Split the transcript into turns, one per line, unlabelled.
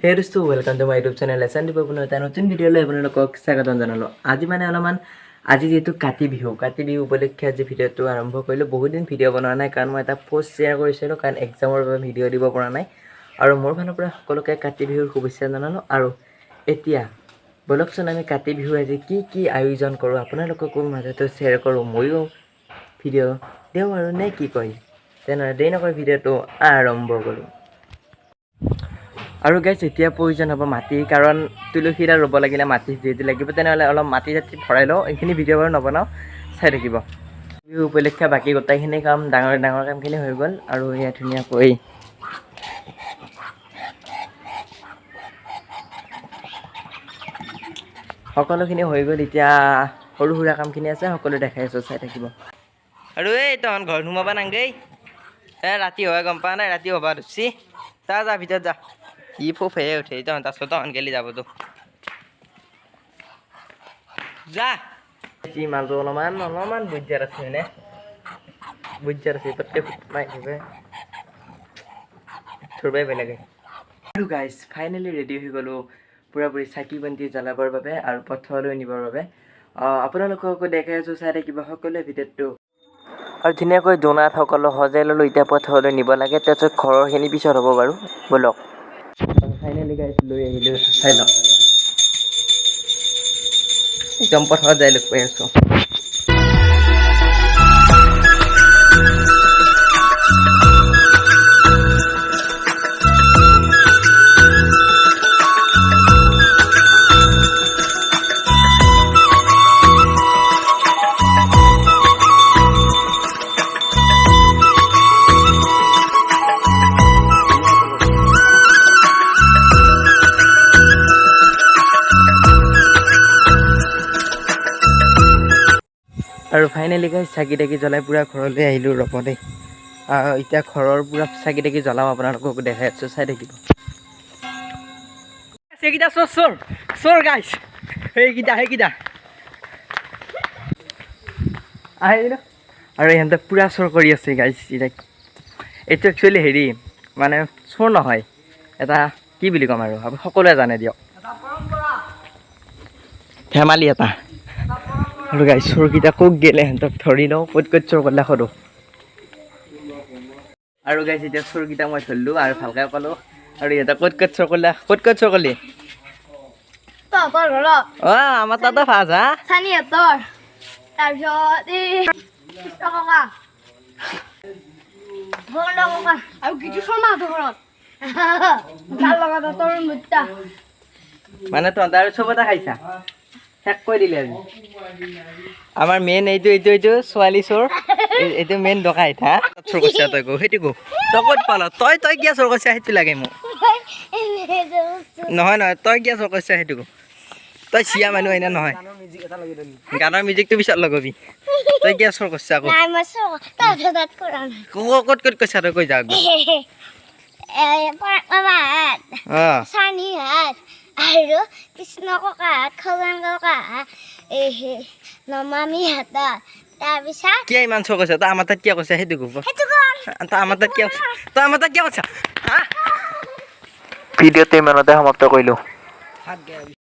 হে দোস্তো, welcome to my YouTube channel এছান দিব। পুনৰ এটা নতুন ভিডিঅ'লৈ আপোনালোকক স্বাগতম জনালোঁ। আজি মানে অলপমান আজি যিহেতু কাতি বিহু, কাতি বিহু উপলক্ষে আজি ভিডিঅ'টো আৰম্ভ কৰিলোঁ। বহুত দিন ভিডিঅ' বনোৱা নাই, কাৰণ মই এটা পষ্ট শ্বেয়াৰ কৰিছিলোঁ, কাৰণ এক্সামৰ বাবে ভিডিঅ' দিব পৰা নাই। আৰু মোৰ ফালৰ পৰা সকলোকে কাতি বিহুৰ শুভেচ্ছা জনালোঁ। আৰু এতিয়া ব'লকচোন, আমি কাতি বিহুৰ আজি কি কি আয়োজন কৰোঁ আপোনালোককো মাজতে শ্বেয়াৰ কৰোঁ, ময়ো ভিডিঅ' দিওঁ আৰু নে কি কয়? তেনেহ'লে দেৰি নকৰি ভিডিঅ'টো আৰম্ভ কৰোঁ। আৰু গাইছ, এতিয়া প্ৰয়োজন হ'ব মাটি, কাৰণ তুলসীডাল ৰুব লাগিলে মাটি যিহেতু লাগিব। তেনেহ'লে অলপ মাটি চাটি ভৰাই লওঁ। এইখিনি ভিডিঅ' বাৰু নবনাওঁ, চাই থাকিব। বিহু উপলক্ষে বাকী গোটেইখিনি কাম, ডাঙৰ ডাঙৰ কামখিনি হৈ গ'ল। আৰু এয়া ধুনীয়াকৈ সকলোখিনি হৈ গ'ল। এতিয়া সৰু সুৰা কামখিনি আছে, সকলো দেখাই আছোঁ, চাই থাকিব। আৰু এই তহঁত ঘৰত সোমাব নাংগেই। এ ৰাতি হয়, গম পোৱা নাই? ৰাতি হ'বা ধৰছি। যা যা, ভিতৰত যা। ই ফোফেহে উঠে। তহঁত আছ, তহঁত গেলি যাবতো, যা। যি মালটো অলপমান অলপমান বুজিয়াৰ আছে, হয়নে? বুজিয়াৰ আছে, পটকে মাৰি থাকে, ধৰবাই ভয় লাগে। আৰু গাইজ, ফাইনেলি ৰেডি হৈ গ'লোঁ পূৰাপুৰি চাকি বন্তি জ্বলাবৰ বাবে আৰু পথাৰলৈ নিবৰ বাবে। আপোনালোককো দেখাই আছোঁ, চাই থাকিব সকলোৱে ভিডিঅ'টো। আৰু ধুনীয়াকৈ দোনাত সকলো সজাই ল'লোঁ। এতিয়া পথাৰলৈ নিব লাগে, তাৰপিছত ঘৰৰখিনি পিছত হ'ব বাৰু। ব'লক। ফাইনেলি গাইজ, লৈ আহিলোঁ, চাই লওক। একদম পথাৰত যাই লগ পাই আছোঁ। আৰু ফাইনেলি গাইজ, চাকি তাকি জ্বলাই পূৰা ঘৰলৈ আহিলোঁ। ৰ'ব দেই, এতিয়া ঘৰৰ পূৰা চাকি তাকি জ্বলাম, আপোনালোকক দেখাই আছোঁ, চাই থাকিব। সেইকেইটা চোৰ চোৰ চোৰ গাইছ, সেইকেইটা সেইকেইটা আহিলো। আৰু ইহঁতে পূৰা চোৰ কৰি আছে গাইছ। এতিয়া এইটো একচুৱেলি হেৰি মানে চোৰ নহয়, এটা কি বুলি ক'ম আৰু, আপুনি সকলোৱে জানে দিয়ক, ধেমালি এটা। আৰু গাইছ, চোৰকেইটা ক'ত গেলে? সিহঁতক ধৰি লওঁ, ক'ত ক'ত চোৰ কৰিলে সোধোঁ। আৰু গাইছ, এতিয়া চোৰকেইটা মই ধৰিলোঁ আৰু ভালকৈ ক'লোঁ। আৰু ইহঁতে ক'ত ক'ত চোৰ কৰিলে, ক'ত ক'ত চোৰ কৰিলি?
তহঁতৰ ঘৰত।
অঁ, আমাৰ তাতে ফাৰ্ষ্ট হা।
চানীহঁতৰ, তাৰপিছত এই কৃষ্ণ ককা, বন্দ ককা আৰু গীতু শৰ্মাহঁতৰ ঘৰত, তাৰ লগত তৰুণ ভুট্টা।
মানে তহঁতে আৰু চবতে খাইছা, শেষ কৰি দিলে আজি। আমাৰ মেইন এইটো এইটো এইটো ছোৱালী চোৰ, এইটো মেইন ডকাইত। হা, চোৰ কৰিছা তই? গো, সেইটো গো, তই ক'ত পাল? তই তই কিয় চোৰ কৰিছা সেইটো লাগে মোক। নহয় নহয়, তই কিয় চোৰ কৰিছা সেইটো গো। তই চিয়া মানুহ হয়নে নহয়? গানৰ মিউজিকটো পিছত লগাবি। তই কিয় চোৰ কৰিছা আকৌ?
নাই, মই চোৰ তহঁতৰ তাত কৰা নাই।
ক'ত ক'ত কৈছা তই কৈ যা একবাৰ।
মামাহাত, চানীহাত আৰু কৃষ্ণ ককাহাত, খগেন ককাহাত, এই নমামীহঁতৰ, তাৰপিছত
কিয় ইমান চোৰ কৰিছা তই? আমাৰ তাত কিয় কৈছা সেইটো গো।
সেইটো কোন?
তই আমাৰ তাত কিয়, তই আমাৰ তাত কিয় কৈছা? হা, ভিডিঅ'টো ইমানতে সমাপ্ত কৰিলোঁ।